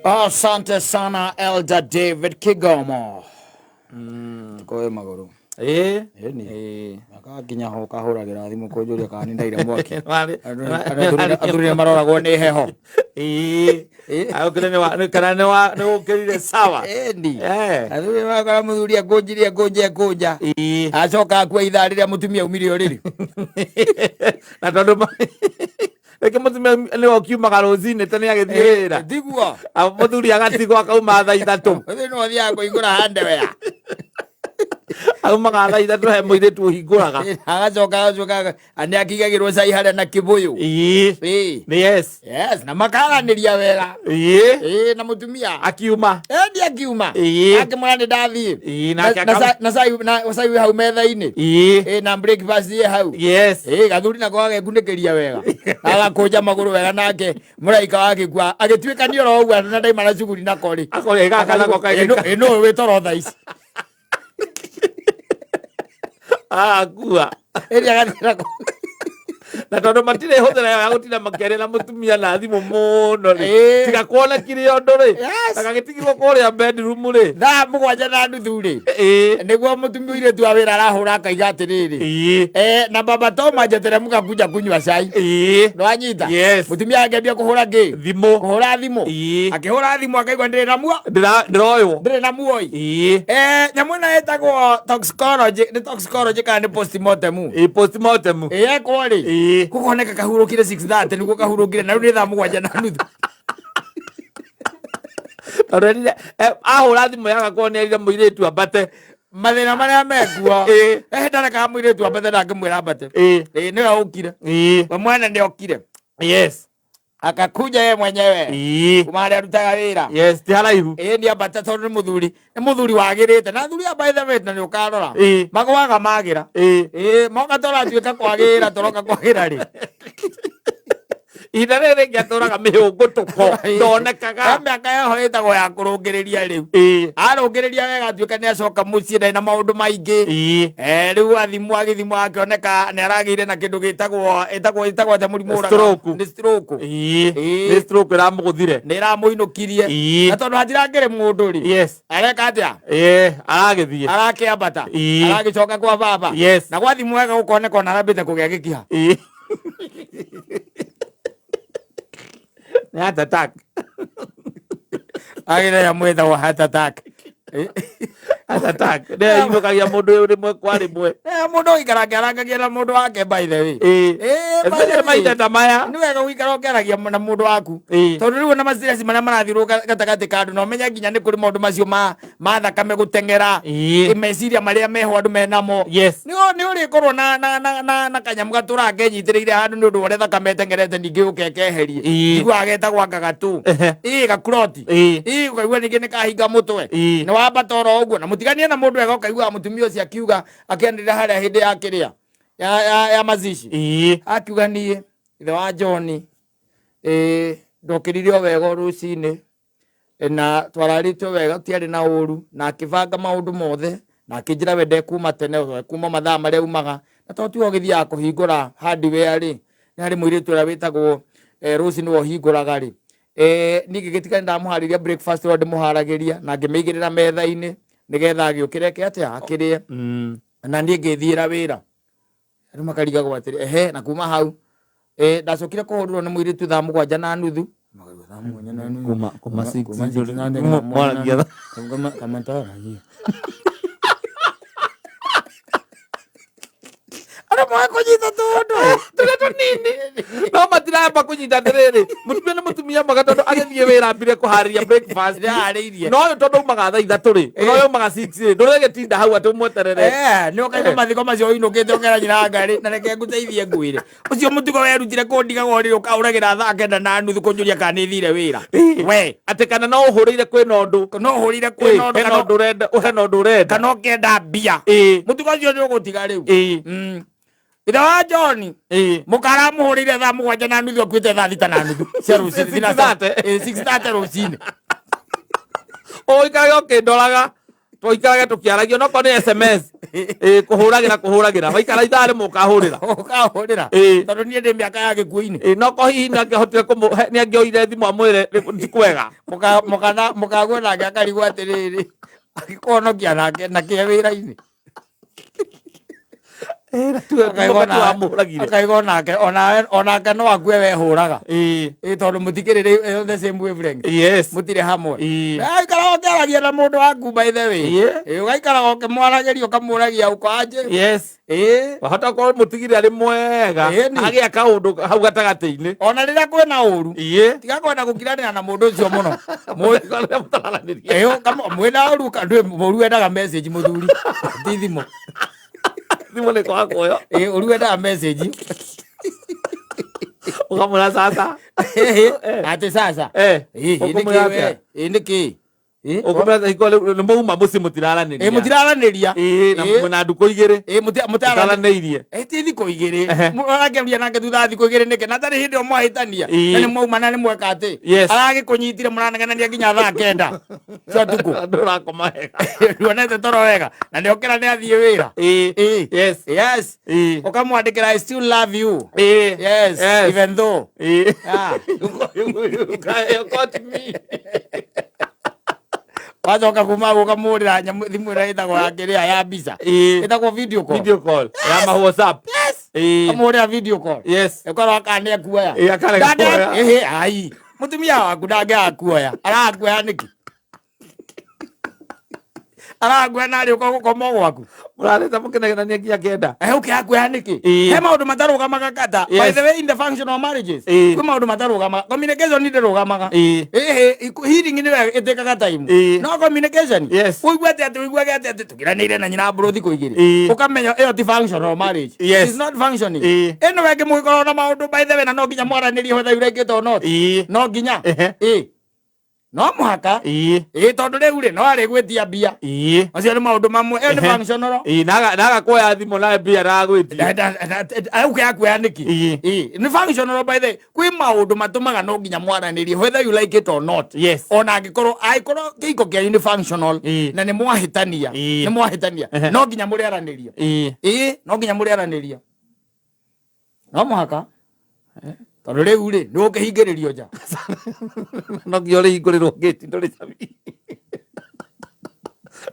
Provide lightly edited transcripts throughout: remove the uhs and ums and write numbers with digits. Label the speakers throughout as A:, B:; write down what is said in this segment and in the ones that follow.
A: Asante sana Elder David Kigomo. Koe magũrũ.
B: Ĩĩ.
A: Ĩni.
B: Ĩĩ.
A: Nginya ho kahũragĩra thimũ kũnjũria kana nĩ ndaire mwaki.
B: Warĩ-
A: Athuri nĩ maroragwo nĩ heho.
B: Ĩĩ. Agũkĩre nĩ wa- nĩ- kana nĩ wa- nĩ ũkĩrire sawa.
A: Ĩni.
B: Eh.
A: Athuri makora mũthuri akũnjirie akũnja akũnja.
B: Ĩĩ.
A: Acoka akua ithaa rĩrĩa mũtumia aumire ũrĩrĩ.
B: Na tondũ rĩngĩ mũtumia nĩwe ũkiumaga rũcinĩ tene agĩthiĩ wĩra.
A: Tiguo.
B: Mũthuri agatigwo akauma thaa 3.
A: Mũthuri nĩwe ũthiaga kũhingũra handewea.
B: Aumaga thaa 3 he mũirĩtu ũhingũraga.
A: Agacoka nĩ akigagĩrwo cai harĩa na kĩbũyũ.
B: Ĩĩ.
A: Ĩĩ.
B: Nĩ yes.
A: Yes, na makaranĩria wega.
B: Ĩĩ.
A: Ĩĩ, na mũtumia.
B: Akiuma.
A: Endi akiuma.
B: Ĩĩ.
A: Akĩmwĩra nĩ ndathiĩ.
B: Ĩĩ, nake
A: Na na cai wĩ hau metha-inĩ.
B: Ĩĩ.
A: Ĩĩ, na breakfast ĩ hau.
B: Yes.
A: Ĩĩ, gathuri nako gagekunĩkĩria wega. Agakũnja magũrũ wega nake mũraika wagĩkua agĩtuĩkania oro ũguo na ndaima na cuguri nako rĩ.
B: Akorĩa gaka nako
A: Ĩ, nũ wĩ toro thaa ici.
B: Akua.
A: Ĩrĩa agathiĩ nako.
B: Na tondũ matirĩ hũthĩra ĩyo ya gũtinda makĩaria na mũtumia na thimũ mũno rĩ,
A: Ĩĩ.
B: tiga kuonekire ũndũ rĩ,
A: Yes.
B: agagĩtigirwo kũrĩa bedroom rĩ.
A: 7:30 rĩ.
B: Ĩĩ.
A: Nĩguo mũtumia ũirĩtu wa wĩra arahũra akaiga atĩrĩrĩ.
B: Ĩĩ.
A: Na baba Toma njeteremka kuja kunywa cai.
B: Ĩĩ.
A: Nĩwanyita?
B: Yes.
A: Mũtumia akĩambia kũhũra ngĩ?
B: Thimũ.
A: Kũhũra thimũ.
B: Ĩĩ.
A: Akĩhũra thimũ akaigua ndĩrĩ na muo.
B: Ndĩroywo.
A: Ndĩrĩ na muoi.
B: Ĩĩ.
A: Nyamũ ĩno ĩtagwo toxicology, nĩ toxicology kana nĩ postmortem?
B: Ĩĩ, postmortem.
A: Ĩĩ, ekwo rĩ.
B: Ĩĩ.
A: Gũkoneka kahurũkire 6:30 nĩguo kahurũkire na rĩu nĩ 7:30.
B: Tondũ erire, ahũra thimũ yagakorwo nĩ erire mũirĩtu ambate.
A: Mathĩna marĩa mekuo.
B: Ĩĩ.
A: Ndarekaga mũirĩtu ambate na ngĩmwĩra ambate.
B: Ĩĩ.
A: Ĩĩ, nĩwe ũkire.
B: Ĩĩ.
A: We mwene nĩ okire.
B: Yes.
A: Akakuja ye mwenyewe.
B: Ĩĩ.
A: Kuma harĩa arutaga wĩra.
B: Yes, ti haraihu.
A: Ĩĩ, nĩ ambate tondũ nĩ mũthuri. Nĩ mũthuri wagĩrĩte. Na athuri aya by the way na nĩ ũkarora.
B: Ĩĩ.
A: Magwaga magĩra.
B: Ĩĩ.
A: Ĩĩ, moka tũratuĩka kwagĩra, tũroka kwagĩra rĩ.
B: Ihinda rĩrĩ rĩngĩ atũraga mĩhũngũtũko ndonekaga.
A: He mĩaka yoho ĩtagwo ya kũrũngĩrĩria rĩu.
B: Ĩĩ.
A: Arũngĩrĩria wega atuĩka nĩ acoka mũciĩ ndarĩ na maũndũ maingĩ.
B: Ĩĩ.
A: Rĩu athimwo agĩthimwo akĩoneka nĩ aragĩire na kĩndũ gĩtagwo ĩtagwo atĩa mũrimũ ũraga?
B: Stroke.
A: Nĩ stroke.
B: Ĩĩ.
A: Ĩĩ.
B: Nĩ stroke ĩramũgũthire.
A: Nĩ ĩramũinũkirie.
B: Ĩĩ.
A: Na tondũ hatirangĩrĩ mũndũ rĩ.
B: Yes.
A: Areka atĩa?
B: Ĩĩ, aragĩthiĩ.
A: Arakĩambata.
B: Ĩĩ.
A: Aragĩcoka kwa baba.
B: Yes.
A: Na gwathimwo wega gũkoneka ona arambĩte kũgĩa gĩkiha.
B: Ĩĩ. Nĩ heart attack.
A: Agĩre ya mwĩtagwo heart attack.
B: Heart attack. Nĩ ĩinũkagia mũndũ rĩmwe kwa rĩmwe.
A: Mũndũ ũikara akĩarangagia na mũndũ wake by the way.
B: Ĩĩ.
A: By the
B: Especially
A: way.
B: mahinda ta maya.
A: Nĩ wega gũikara ũkĩaragia na mũndũ waku.
B: Ĩĩ.
A: Tondũ rĩu ona mastress marĩa marathiũrũrũka gatagatĩ ka andũ na ũmenye nginya nĩ kũrĩ maũndũ macio ma thakame gũteng'era.
B: Ĩĩ.
A: Meciria marĩa meho andũ menamo.
B: Yes.
A: Nĩ ũrĩkorwo na kanyamũ gatũraga kenyitĩrĩire handũ nĩ ũndũ wa ũrĩa thakame ĩteng'erete ningĩ ũke keherie.
B: Ĩĩ.
A: Njiguaga getagwo anga gatũ.
B: Ehe.
A: Ĩĩ, gakuroti.
B: Ĩĩ.
A: Ĩĩ, ũkaigua ningĩ nĩ kahinga mũtwe.
B: Ĩĩ.
A: Nĩ wambata oro ũguo na mũtiganie na mũndũ wega ũkaigua mũtumia ũcio akiuga akĩanĩrĩra harĩa hĩndĩ ya kĩrĩa ya mazishi.
B: Ĩĩ.
A: Akiuga niĩ ithe wa John, ndokĩrire o wega o rũcinĩ na twararĩte o wega tiarĩ na ũru na akĩbanga maũndũ mothe na akĩnjĩra we ndekuma tene we kuma mathaa marĩa umaga na to tiwe ũgĩthiaga kũhingũra hardware rĩ, nĩ harĩ mũirĩtu ũrĩa wĩtagwo Rose nĩwe ũhingũraga rĩ. Niĩ ngĩgĩtiga nĩndamũharĩria breakfast ĩrĩa ndĩmũharagĩria na ngĩmĩigĩrĩra metha-inĩ nĩgetha agĩũkĩre eke atĩa akĩrĩe. Na niĩ ngĩthiĩra wĩra. Andũ makarigagwo atĩrĩ, ehe, na kuma hau ndacokire kũhũrĩrwo nĩ mũirĩtu 7:30. Makarigwo 7:30.
B: Kuma six
A: Kuma
B: ndio
A: six na ndio
B: mwaragia thaa.
A: Kama taragia. Andũ moe kũnyita tũndũ.
B: Tũrĩa tũnini. No matiramba kũnyita atĩrĩrĩ, mũtumia nĩ mũtumia mwega tondũ agĩthiĩ wĩra ambire kũharĩria breakfast.
A: Nĩaharĩirie.
B: No ũyũ tondũ umaga thaa 3 rĩ, na ũyũ umaga 6 rĩ, ndũrĩgĩtinda hau atĩ ũmweterere.
A: Nĩ ũkaigua mathiko macio ũinũkĩte ũkera nyina ngarĩ na reke ngũteithie ngwĩre. Ũcio mũtugo werutire kũndigaga ũrĩrĩ ũkahũragĩra 9:30 kũnjũria kana nĩ thire wĩra. We.
B: Atĩ kana no ũhũrĩire kwĩna ũndũ.
A: No ũhũrĩire kwĩna ũndũ
B: Hena ũndũ ũrenda, hena ũndũ ũrenda.
A: Kana ũkenda mbia. Mũtugo ũcio nĩ ũgũtiga rĩu. Ithe wa John. Mũkara amũhũrĩire 7:30 akuĩte 6:30 cia rũcinĩ.
B: Six thirty.
A: 6:30 rũcinĩ.
B: Ũikarage ũkĩndoraga. Tũikarage tũkĩaragia onokorwo nĩ SMS. Ĩ, kũhũragĩra kũhũragĩra waikara ithaa rĩmwe ũkahũrĩra.
A: Ũkahũrĩra.
B: Ĩ.
A: Tondũ niĩ ndĩ mĩaka ya gĩkuũ-inĩ.
B: Ĩ, no ko hihi nĩ angĩahotire nĩ angĩoire thimũ amwĩre ti kwega.
A: Mũkagwo nake akarigwo atĩrĩrĩ, akĩkũhonokia nake nakĩe wĩra-inĩ.
B: Wamũragire.
A: Akaigua onake onake no akue wehũraga.
B: Ĩ.
A: Ĩ, tondũ mũtikĩrĩ rĩu on the same wavelength.
B: Yes.
A: Mũtirĩ hamwe.
B: Ĩ.
A: Ũgaikara ũkĩaragia na mũndũ waku by the way.
B: Ĩ.
A: Ĩ, ũgaikaraga ũkĩmwaragĩria ũkamũragia uko aje.
B: Yes.
A: Ĩ.
B: Wahota gũkorwo mũtigire arĩ mwega.
A: Ĩni.
B: Agĩa kaũndũ hau gatagatĩ-inĩ.
A: Ona rĩrĩa kwĩna ũru,
B: Ĩ.
A: tiga kwenda gũkiranĩra na mũndũ ũcio mũno.
B: Mũrĩa mũtararanĩria.
A: Ĩ, mwĩna ũru ndũĩ, ũru wendaga message mũthuri, ti thimũ.
B: Thimũ nĩ kwaga kuoyo.
A: Ĩ, ũru wendaga message.
B: Ũkamwĩra sasa.
A: Atĩ sasa.
B: Eh.
A: Ĩ, ĩ, nĩkĩ
B: Ũkũmwĩra
A: we?
B: atĩa?
A: Ĩ, nĩkĩ? Ĩ,
B: Ũkũmwĩra hingo rĩu nĩ mwauma mũciĩ mũtiraranĩria.
A: Ĩ, mũtiraranĩria.
B: Ĩ, na
A: Ĩ.
B: mwĩna ndukũ igĩrĩ.
A: Ĩ, mũtararanĩria.
B: Mũtaranĩirie.
A: Ĩ, ti thikũ igĩrĩ.
B: Ehe.
A: Mũrakĩaria nake thutha wa thikũ igĩrĩ nĩkĩ? Na tarĩ hĩndĩ ĩyo mwahĩtania.
B: Ĩ.
A: Na nĩ mwauma na nĩ mweka atĩ.
B: Yes.
A: Aragĩkũnyitire mũranegenania nginya thaa 9 cia ũtukũ.
B: Ndũrakoma wega.
A: Nduonete toro wega. Na nĩ okĩra nĩ athiĩ wĩra.
B: Ĩ.
A: Ĩ.
B: Yes.
A: Yes.
B: Ĩ.
A: Ũkamwandĩkĩra I still love you.
B: Ĩ.
A: Yes.
B: Yes.
A: Even though.
B: Ĩ.
A: Ah.
B: You got me.
A: Wacoka kuma hau ũkamũhũrĩra nyamũ thimũ ĩrĩa ĩtagwo ya kĩrĩa ya mbica.
B: Ĩ.
A: Ĩtagwo video call.
B: Video call. Ya ma WhatsApp.
A: Yes.
B: Ĩ.
A: Ũkamũhũrĩra video call.
B: Yes.
A: Ĩkorwo kana nĩ ekuoya.
B: Ĩ, akarega kuoya.
A: Ĩhĩ, ai. Mũtumia waku ndangĩaga kuoya. Arakuoya nĩkĩ? Arakuoya narĩ ũka gũkoma gwaku.
B: Mũrarĩte mũkĩnegenania nginya 9.
A: Eh, ũkĩaga kuoya nĩkĩ?
B: Ĩ.
A: He maũndũ matarũgamaga kata. By
B: Yes.
A: the way, in the function of marriages,
B: Ĩ.
A: kwĩ maũndũ matarũgamaga. Communication ndĩrũgamaga.
B: Ĩ.
A: Ĩhĩ, healing nĩyo ĩtĩkaga time.
B: Ĩ.
A: No communication.
B: Yes.
A: Ũigue atĩ atĩ ũiguage atĩ atĩ tũkiranĩire na nyina mbũrũ thikũ igĩrĩ.
B: Ĩ.
A: Ũkamenya ĩyo ti functional marriage.
B: Yes.
A: It's not functioning.
B: Ĩ.
A: Ĩno wengĩ mũgĩkorwo na maũndũ by the way na no nginya mwaranĩrie whether you like it or not.
B: Ĩ.
A: No nginya.
B: Ehe.
A: Ĩ. No mũhaka.
B: Ĩ.
A: Ĩ, tondũ rĩu rĩ no arĩgwĩtia mbia.
B: Ĩ.
A: Macio nĩ maũndũ mamwe. Ĩyo nĩ
B: Ehe.
A: functional.
B: Ĩ, na agakuoya thimũ na mbia aragwĩtia.
A: Ũkĩaga kuoya nĩkĩ?
B: Ĩ.
A: Ĩ, nĩ functional by the way. Kwĩ maũndũ matũmaga no nginya mwaranĩrie whether you like it or not.
B: Yes.
A: Ona angĩkorwo angĩkorwo kĩhiko kĩanyu nĩ functional
B: Ĩ.
A: na nĩ mwahĩtania,
B: Ĩ.
A: nĩ mwahĩtania,
B: Ehe.
A: no nginya mũrĩaranĩria.
B: Ĩ.
A: Ĩ, no nginya mũrĩaranĩria. No mũhaka. Tondũ rĩu rĩ nĩ ũkĩhingĩrĩrio nja.
B: No nginya ũrĩhingũrĩrwo gate ndũrĩ cabi.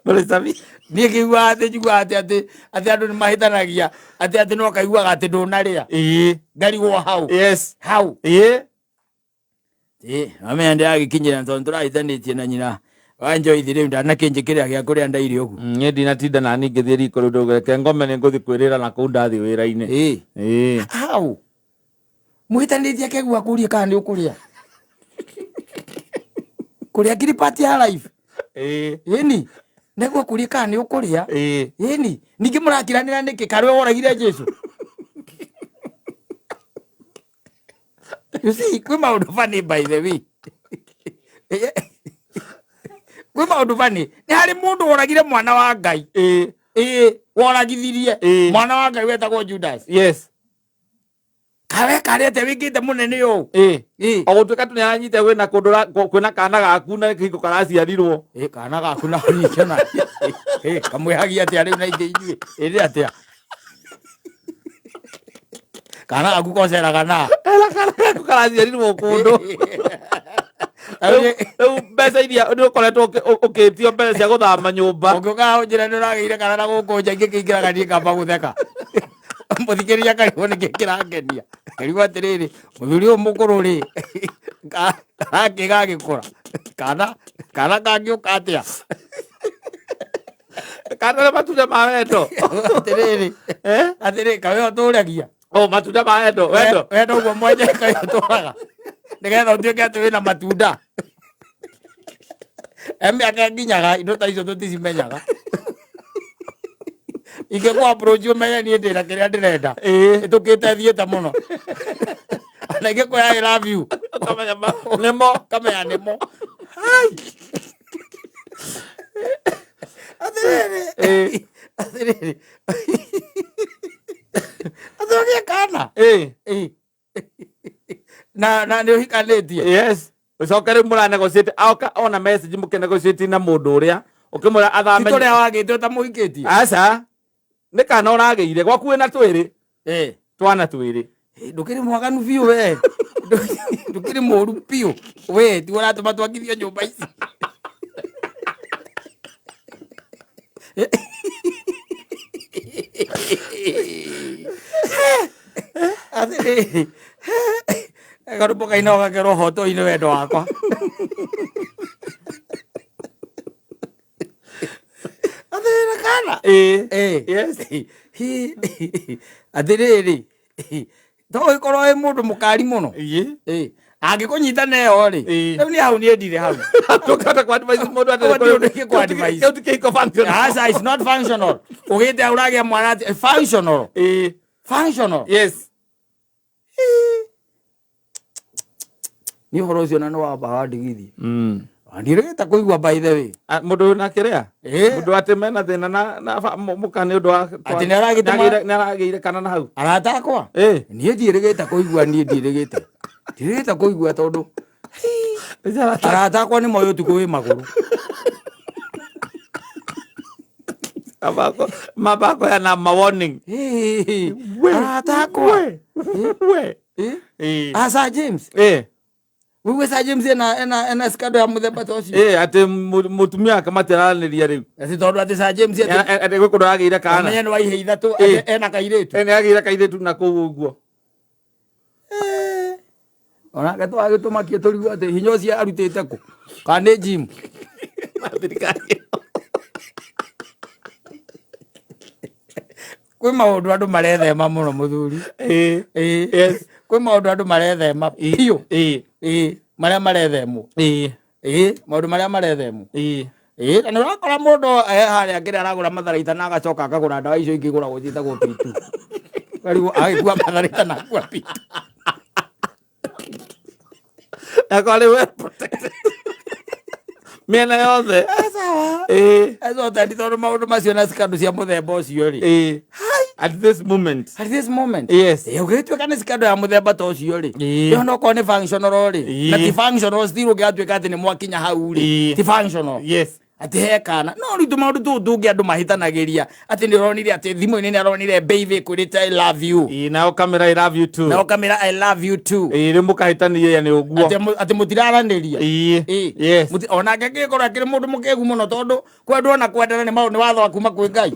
B: Ndũrĩ cabi.
A: Niĩ ngĩiguaga atĩ njiguaga atĩ atĩ atĩ andũ nĩ mahĩtanagia atĩ atĩ no kaiguaga atĩ ndũnarĩa.
B: Ĩ.
A: Ngarigwo hau.
B: Yes.
A: Hau.
B: Ĩ.
A: Ĩ, mamenya ndĩragĩkinyĩra tondũ tũrahĩtanĩtie na nyina wa Njoithi rĩu ndanakĩnjĩkĩrĩra gĩa kũrĩa ndaire ũguo.
B: Niĩ ndinatinda nani ngĩthiĩ riko rĩu ndũgeke ngome nĩ ngũthiĩ kwĩrĩra na kũu ndathiĩ wĩra-inĩ.
A: Ĩ.
B: Ĩ.
A: Hau. Mũhĩtanĩtie akĩigua akũrie kana nĩ ũkũrĩa. Kũrĩa kiri part ya life.
B: Ĩ.
A: Ĩni. Nĩguo kũrie kana nĩ ũkũrĩa.
B: Ĩ.
A: Ĩni. Ningĩ mũrakiranĩra nĩkĩ karĩ we woragire Jesu? You see, kwĩ maũndũ funny by the way. Kwĩ maũndũ funny. Nĩ harĩ mũndũ woragire mwana wa Ngai.
B: Ĩ.
A: Ĩ, woragithirie
B: Ĩ.
A: mwana wa Ngai wetagwo Judas.
B: Yes.
A: Kawe karĩ atĩa wĩkĩte mũnene ũũ?
B: Ĩ.
A: Ĩ.
B: O gũtuĩka tu nĩaranyita kwĩna kũndũ kwĩna kana gaku na kĩhiko karaciarirwo.
A: Ĩ, kana gaku na ũnyitana. Ĩ, kamwĩhagia atĩa rĩu na ingĩ inyuĩ? Ĩ, nĩ atĩa? Kana gaku koceraga na?
B: Ela kana gaku karaciarirwo kũndũ. Rĩu mbeca iria nĩ ũkoretwo ũkĩtio mbeca cia gũthama nyũmba.
A: Ũngĩũka ũnjĩre nĩ ũragĩire kana na gũkũ nja ingĩkĩingĩraga niĩ ngamba gũtheka. Mũthikĩrĩria akarigwo nĩkĩ kĩrangenia. Akarigwo atĩrĩrĩ, mũthuri ũyũ mũkũrũ rĩ, gakĩ gagĩkũra. Kana kangĩũka atĩa?
B: Kana nĩ matunda ma wendo.
A: Atĩrĩrĩ,
B: Eh?
A: atĩrĩrĩ, kawe ũtũragia.
B: O matunda ma wendo, wendo.
A: Wendo ũguo mwenye kawe ũtũraga. Nĩgetha ũtuĩke atĩ wĩna matunda. E mĩaka ĩnginyaga indo ta icio tũticimenyaga. Ingĩkũ approach ũmenye niĩ ndĩna kĩrĩa ndĩrenda.
B: Ĩ.
A: Ĩtũkĩte thiĩte mũno. Ona ingĩkwĩra I love you.
B: Ũkamenya nĩmo.
A: Ũkamenya nĩmo. Hai. Atĩrĩrĩ.
B: Ĩ.
A: Atĩrĩrĩ. Atĩ kana.
B: Ĩ.
A: Ĩ. Na nĩ ũhikanĩtie.
B: Yes. Ũcoke rĩu mũranegotiate aoka ona message mũkĩnegotiate na mũndũ ũrĩa ũkĩmwĩra
A: Ti
B: athame.
A: tũrĩa wagĩte ũtamũhikĩtie.
B: Aca. Nĩ kana ũragĩire gwaku wĩna twĩrĩ twana twĩrĩ.
A: Ndũkĩrĩ mwaganu biũ we. Ndũkĩrĩ mũru biũ we, tiwe ũratũma twakithio nyũmba ici. Atĩrĩrĩ, karũmbo kaina gakera ũhoto-inĩ wendo wakwa. Atĩrĩrĩ kana
B: Yes.
A: Atĩrĩrĩ, to ũgĩkorwo wĩ mũndũ mũkari mũno. Angĩkũnyita neyo rĩ, rĩu nĩ hau niĩ ndirĩ hau.
B: Ndũkahota kũ advise mũndũ atĩ
A: Gũtirĩ ũndũ ingĩkũ advise.
B: Kĩu ti kĩhiko functional.
A: Aca, it's not functional. Ũgĩte hau ũragĩa mwana atĩ functional. Functional.
B: Yes.
A: Nĩ ũhoro ũcio na nĩ wamba wandigithia. Ndirĩgĩte kũigua by the way.
B: Mũndũ na kĩrĩa mũndũ atĩ mena thĩna na mũka nĩ ũndũ wa
A: Atĩ nĩ
B: nĩaragĩire kana na hau.
A: Arata akwa? Niĩ ndiĩrĩgĩte kũigua, niĩ ndiĩrĩgĩte. Ndiĩrĩgĩte kũigua tondũ arata akwa nĩ moĩ ũtukũ wĩ magũrũ.
B: Mabako ya na ma warning.
A: Arata akwa. Sir James. Wewe Sir James ena scandal ya mũthemba ta ũcio.
B: Atĩ mũtumia wake matiaranĩria rĩu.
A: Atĩ tondũ atĩ Sir James
B: atĩ gwĩ kũndũ aragĩire kana.
A: Ũmenye nĩ wa ihe ithatũ atĩ ena kairĩtu.
B: Nĩ agĩire kairĩtu na kũu ũguo.
A: Onake twagĩtũmakie tũrigwo atĩ hinya ũcio arutĩte kũ? Kana nĩ gym?
B: Thirikari.
A: Kwĩ maũndũ andũ marethema mũno mũthuri.
B: Yes.
A: Kwĩ maũndũ andũ marethema biũ. Marĩa marethemwo. Maũndũ marĩa marethemwo. Na nĩ ũrakora mũndũ harĩa kĩrĩa aragũra matharaita na agacoka akagũra ndawa icio ingĩ igũragwo ciĩtagwo P2. Karigwo agĩkua matharaita na akua P2.
B: Akorwo well protected. Mĩena yothe.
A: Sawa. Ecotendi tondũ maũndũ macio na scandal cia mũthemba ũcio rĩ.
B: At this moment.
A: At this moment.
B: Yes.
A: Ũgĩtuĩka nĩ scandal ya mũthemba ta ũcio rĩ. Ĩyo no korwo nĩ functional rĩ. Na ti functional still ũngĩgatuĩka atĩ nĩ mwakinya hau rĩ. Ti functional.
B: Yes.
A: Atĩ he kana. No rĩu tũmaũndũ tũũ tũngĩ andũ mahĩtanagĩria. Atĩ nĩ ũronire atĩ thimũ-inĩ nĩ aronire baby ĩkwĩrĩte I love you.
B: Nayo kamera I love you too.
A: Nayo kamera I love you too.
B: Rĩu mũkahĩtania nĩ ũguo.
A: Atĩ mũtiraranĩria.
B: Yes.
A: Onake angĩgĩkorwo akĩrĩ mũndũ mũkĩgu mũno tondũ kwendwo na kwendana nĩ maũndũ nĩ watho wa kuma kwĩ Ngai.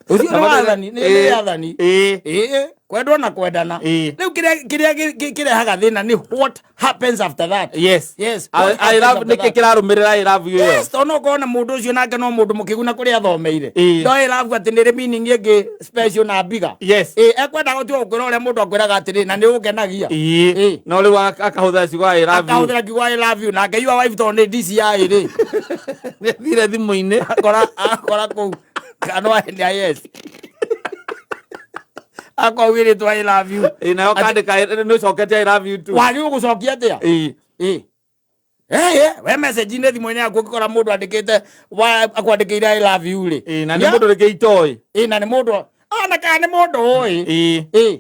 A: Ũcio nĩ wathani, nĩ athani. Kwendwo na kwendana. Rĩu kĩrĩa kĩrehaga thĩna nĩ what happens after that.
B: Yes.
A: Yes.
B: I love nĩkĩ kĩrarũmĩrĩra I love you.
A: Yes, tondũ no ũkorwo na mũndũ ũcio nake no mũndũ mũkĩgu na kũrĩa athomeire. No I love atĩ nĩ rĩ meaning ĩngĩ special na bigger.
B: Yes.
A: Ekwendaga gũtiga gũkwĩra ũrĩa mũndũ akwĩraga atĩrĩ na nĩ ũngenagia.
B: No rĩu akahũthĩra ciugo I love you.
A: Akahũthĩra kiugo I love you nake your wife tondũ nĩ DCI rĩ.
B: Nĩathire thimũ-inĩ.
A: Akora kũu kana wa NIS. Akorwo wĩrĩtwo I love you.
B: Nayo kandĩka nĩ ũcokete I love you too.
A: Wagĩrĩirwo gũcokia atĩa? We message-inĩ thimũ-inĩ yaku ũngĩkora mũndũ andĩkĩte akwandĩkĩire I love you rĩ.
B: Na nĩ mũndũ rĩngĩ itoĩ.
A: Na nĩ mũndũ ona kana nĩ mũndũ ũĩ.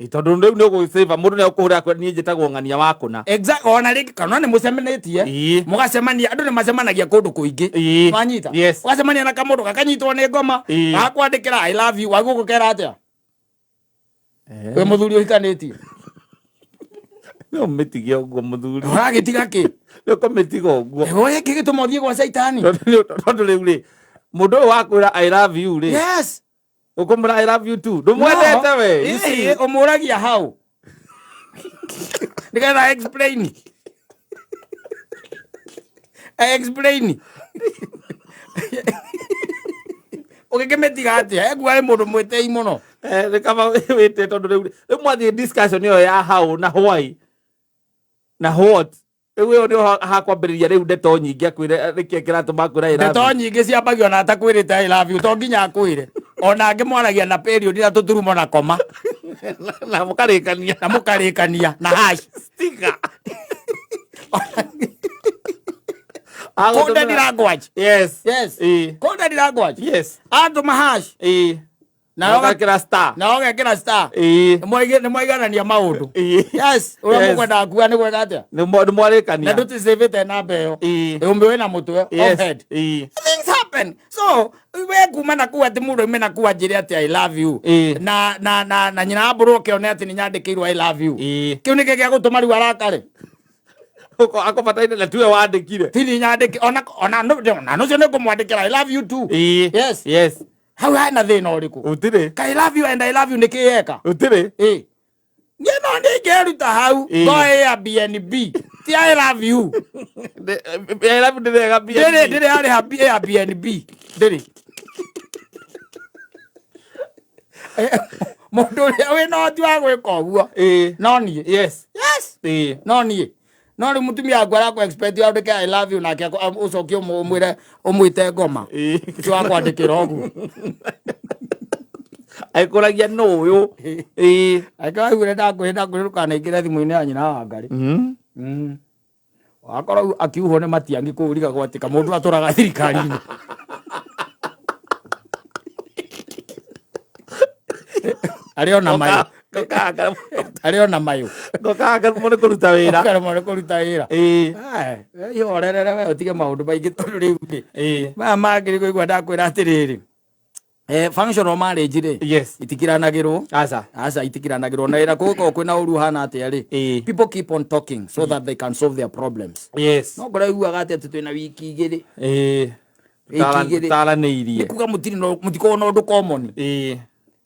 B: Tondũ rĩu nĩ ũgũsave mũndũ nĩ akũhũrĩra akwĩra niĩ njĩtagwo ng'ania wa kũna.
A: Exactly, ona rĩngĩ kana nĩ mũcemanĩtie. Mũgacemania, andũ nĩ macemanagia kũndũ kũingĩ. Wanyita?
B: Yes.
A: Ũgacemania na kamũndũ gakanyitwo nĩ ngoma, gagakwandĩkĩra I love you, wagĩrĩirwo gũkera atĩa? Wĩ mũthuri ũhikanĩtie.
B: No ũmĩtige ũguo mũthuri.
A: Ũragĩtiga kĩ?
B: Nĩ ũkũmĩtiga ũguo.
A: Ĩĩ kĩ gĩtũma ũthiĩ gwa caitani?
B: Tondũ rĩu rĩ, mũndũ ũyũ wakwĩra I love you rĩ.
A: Yes.
B: Ũkũmwĩra I love you too. Ndũmwendete we.
A: Ũmũragia hau. Nĩgetha explain. Explain. Ũgĩkĩmĩtiga atĩa? Ekuga nĩ mũndũ mwĩtĩi mũno.
B: Nĩ kaba wĩte tondũ rĩu rĩu mwathiĩ discussion ĩyo ya how na why na what. Rĩu ĩyo nĩho hakwambĩrĩria rĩu ndeto nyingĩ akwĩre nĩkĩ kĩratũma akwĩre I love you.
A: Ndeto nyingĩ ciambagio na atakwĩrĩte I love you to nginya akwĩre. Ona angĩ mwaragia na period na tũturumo na koma.
B: Na mũkarĩkania.
A: Na mũkarĩkania na hash.
B: Sticker.
A: Coded language.
B: Yes.
A: Yes. Coded language.
B: Yes.
A: Atũma hash.
B: Na ũgekĩra star.
A: Na ũgekĩra star. Nĩ mwaiganania maũndũ. Yes. Ũrĩa mũkwendaga kuga nĩ gwĩka atĩa?
B: Nĩ mwarĩkania.
A: Na ndũticĩvĩte namba ĩyo. Ũmĩũĩ na mũtwe. Off head. Things happen. happen. So we kuma na kuu atĩ mũndũ aume na kuu anjĩre atĩ I love you.
B: Ĩĩ.
A: Na nyina wa mbũrũ oke one atĩ nĩ nyandĩkĩirwo I love you.
B: Ĩĩ.
A: Kĩu nĩkĩ gĩa gũtũma rĩu arakare?
B: Akũbataire na tiwe wandĩkire.
A: Ti niĩ nyandĩke ona ũcio nĩ ngũmwandĩkĩra I love you too.
B: Ĩĩ.
A: Yes.
B: Yes.
A: Hau hena thĩna ũrĩkũ?
B: Gũtirĩ.
A: Ka I love you and I love you nĩ kĩ eka?
B: Gũtirĩ.
A: Ĩĩ. Niĩ no ndingĩruta hau.
B: Ĩĩ.
A: Go Airbnb. Ti I love you.
B: I love you ndĩrega mbia.
A: Ndĩrĩ yarĩha Airbnb. Ndĩrĩ. Mũndũ ũrĩa wĩna ũhoti wa gwĩka ũguo
B: Ĩĩ.
A: no niĩ.
B: Yes.
A: Yes.
B: Ĩĩ.
A: No niĩ. No rĩu mũtumia waku arakũ expect wandĩke I love you nake ũcokie ũmwĩre ũmwĩte ngoma.
B: Ĩĩ.
A: Ti wa kwandĩkĩra ũguo.
B: Aikũragia nũ ũyũ. Ĩĩ.
A: Angĩkorwo aiguire ndakwĩra ndakwĩra ndũkanaingĩre thimũ-inĩ ya nyina wa Ngarĩ. Wakorwo akiuhwo nĩ Matiang'i kũu ũrigagwo atĩ kamũndũ atũraga thirikari-inĩ. Arĩ ona mayũ. Arĩ ona mayũ.
B: Ngokaga nĩ kũruta wĩra.
A: Ũkaremwo nĩ kũruta wĩra.
B: Ĩĩ.
A: Ihorerere we ũtige maũndũ maingĩ tondũ rĩu rĩ.
B: Ĩĩ.
A: Maya mangĩ nĩ kũigua ndakwĩra atĩrĩrĩ. Functional marriage rĩ.
B: Yes.
A: Itikiranagĩrwo.
B: Aca.
A: Aca itikiranagĩrwo na wĩra kũgũkorwo kwĩna ũru ũhana atĩa rĩ.
B: Ĩĩ.
A: People keep on talking so that they can solve their problems.
B: Yes.
A: No ngora iguaga atĩ atĩ twĩna wiki igĩrĩ.
B: Ĩĩ.
A: Wiki igĩrĩ.
B: Taranĩirie.
A: Nĩ kuga mũtirĩ na mũtikoragwo na ũndũ common.
B: Ĩĩ.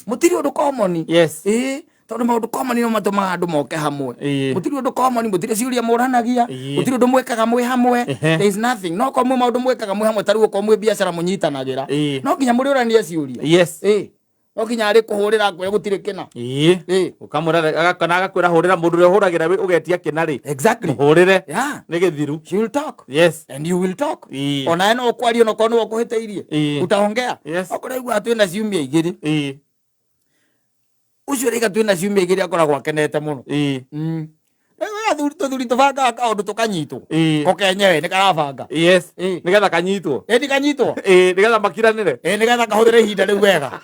A: Mũtirĩ ũndũ common.
B: Yes.
A: Ĩĩ. Tondũ maũndũ common no matũmaga andũ moke hamwe.
B: Ĩĩ.
A: Mũtirĩ ũndũ common, mũtirĩ ciũria mũranagia,
B: Ĩĩ.
A: mũtirĩ ũndũ mwĩkaga mwĩ hamwe.
B: Ehe.
A: There is nothing. No korwo mwĩ maũndũ mwĩkaga mwĩ hamwe ta rĩu okorwo mwĩ biacara mũnyitanagĩra.
B: Ĩĩ.
A: No nginya mũrĩũranie ciũria.
B: Yes.
A: Ĩĩ. No nginya arĩ kũhũrĩra ngwĩre gũtirĩ kĩna.
B: Ĩĩ.
A: Ĩĩ.
B: Ũkamwĩra kana agakwĩra hũrĩra mũndũ ũrĩa ũhũragĩra ũgetia kĩna rĩ.
A: Exactly.
B: Mũhũrĩre.
A: Yeah.
B: Nĩ gĩthiru.
A: She will talk.
B: Yes.
A: And you will talk.
B: Ĩĩ.
A: Onawe no ũkwaria onokorwo nĩwe ũkũhĩtĩirie.
B: Ĩĩ.
A: Utaongea.
B: Yes.
A: Okorwo aiguaga twĩna ciumia igĩrĩ.
B: Ĩĩ.
A: Ũcio ũraiga twĩna ciumia igĩrĩ akoragwo akenete mũno.
B: Ĩĩ.
A: Rĩu athuri tũthuri tũbangaga kaũndũ tũkanyitwo.
B: Ĩĩ.
A: Ko kenyewe nĩ karabanga.
B: Yes.
A: Ĩĩ.
B: Nĩgetha kanyitwo.
A: Ĩĩ ndikanyitwo.
B: Ĩĩ, nĩgetha makiranĩre.
A: Ĩĩ nĩgetha kahũthĩre ihinda rĩu wega.